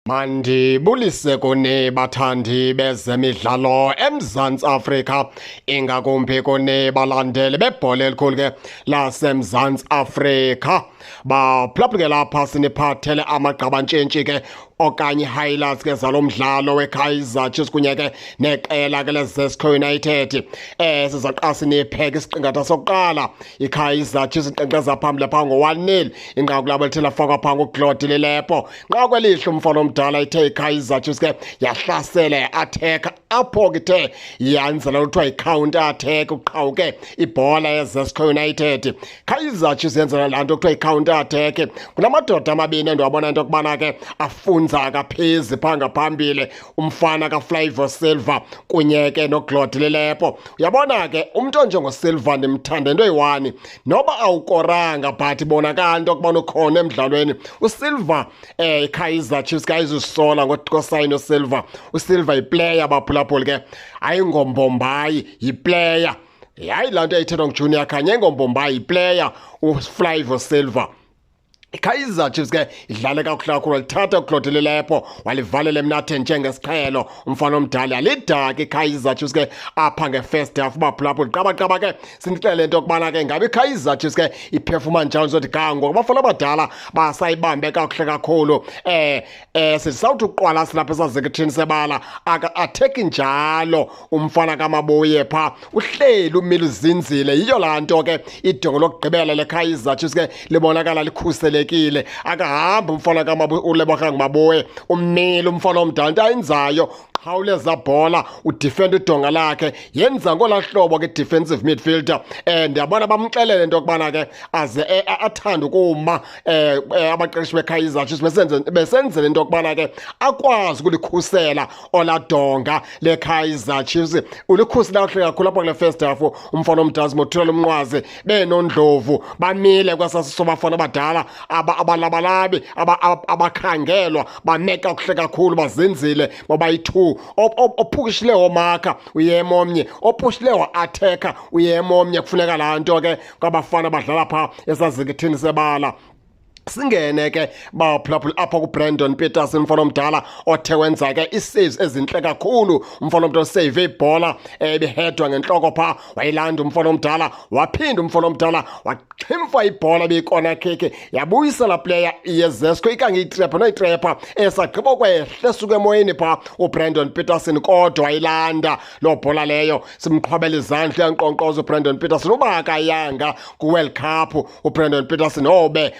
Mandibulise kuni bathandi bezemidlalo eMzantsi Afrika, ingakumbi kuni balandeli bebhola elikhulu ke laseMzantsi Afrika. Baphulaphule lapha siniphathele amagqabantshintshi ke okanye highlights ke zalo mdlalo weKaizer Chiefs kunye ke neqela ke leZesco United. Sizaqala sinipheke isiqingatha sokuqala. IKaizer Chiefs inkqenkqeza phambili phaa ngo-1-0. Inqaku labo lithe lafakwa phaa nguClaude Lilepo. Nqaku elihle umfana omdala, ithe iKaizer Chiefs ke yahlasela, attack apho ke ithe yanzela kuthiwa yi-counter attack, uqhawuke ibhola yeZesco United. Kaizer Chiefs yenzela laa nto kuthiwa yi-counter attack. Kunamadoda amabini endiwabona into yokubana ke afunza akaphezi phaa ngaphambili, umfana kaFlavio Silva kunye ke noClaude Lilepo. Uyabona ke umntu onjengoSilva ndimthanda into eyi-one, noba awukoranga but bonakala into yokubana ukhona emdlalweni. USilva, iKaizer Chiefs ke ayizusola ngosayina uSilva. USilva yiplayer, baphulaphuli ke, ayingombombayi, yiplayer. Hayi, laa nto yayithethwa nguJunior Khanye, ayingombombayi, yiplayer uFlavio Silva. IKaizer Chiefs ke idlale kakuhle kakhulu, lithatha uClaude Lilepo walivalela emnatheni njengesiqhelo umfana omdala. Yalidaka iKaizer Chiefs ke apha nge-first half, baphulaphula. Qabaqaba ke sinixelele into yokubana ke ngabe iKaizer Chiefs ke iphefuma njani zothi gango abafana abadala basayibambe kakuhle kakhulu. Sisawuthi ukuqwalasela lapha esazikithini sebala, aka-attack njalo umfana kaMabuye phaa, uhleli umile uzinzile. Yiyo laa nto ke idongo lokugqibela leKaizer Chiefs ke libonakala likhuselekile. Akahambi umfana kaMabuye, uLebogang Maboe umile umfana omdala. Into ayenzayo, qhawuleza bhola, udefenda udonga lakhe, yenza ngolaa hlobo ke defensive midfielder. Ndiyabona bamxelele into yokubana ke aze athande ukuma abaqeqeshi beKaizer Chiefs besenzela into yokubana ke akwazi ukulikhusela olaa donga leKaizer Chiefs. Ulikhusela kakuhle kakhulu apha kule first half umfana omdala, simothulela umnqwazi. Benondlovu bamile kwesasiso bafana abadala abalabalabi abakhangelwa, bame kakuhle kakhulu, bazinzile bobayi-two. Ophukishileyo womakha uyema omnye, ophushileyo wa-attack-a uyema omnye. Kufuneka laa nto ke kwabafana badlala phaa esazikithini sebala. Singene ke baphulaphula apha kuBrandon Petersen, umfana omdala othe wenza ke ii-saves ezintle kakhulu. Umfana omdala save ibhola ebihedwa ngentloko phaa, wayilanda umfana omdala, waphinda umfana omdala waxhimfa ibhola ebiyikona kick, yabuyisela player yeZesco ikangiyitrepha noyitrepha esagqiba kwehla esuka emoyeni phaa uBrandon Petersen, kodwa wayilanda loo bhola leyo. Simqhwabela izandla, uyankqonkqoza uBrandon Petersen. Uba akayanga kwiWorld Cup uBrandon Petersen, obe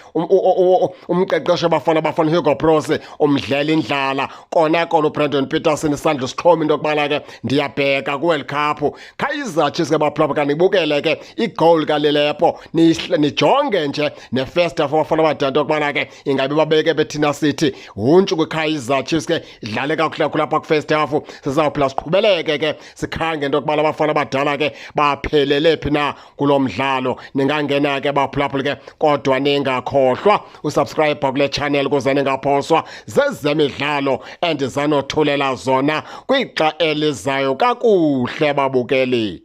umqeqeshi abafana bafana Hugo Broos umdlela indlala kona kona uBrandon Petersen, isandla sixhoma into yokubana ke ndiyabheka kwiWorld Cup. Kaizer Chiefs ke baphulaphula, kanibukele ke igoal kaLilepo, nijonge nje ne-first half abafana abadala into yokubana ke ingabe babeke bethina sithi huntshu kwiKaizer Chiefs ke idlale kakuhle kakhulu apha kwi-first half. Sizawuphila siqhubeleke ke sikhange into yokubana abafana abadala ke baphelele phi na kulo mdlalo. Ningangena ke baphulaphula ke, kodwa ningakhohlwa usubscribe kule channel ukuze ningaphoswa zezemidlalo endizanothulela zona kwixa elizayo. Kakuhle babukeli.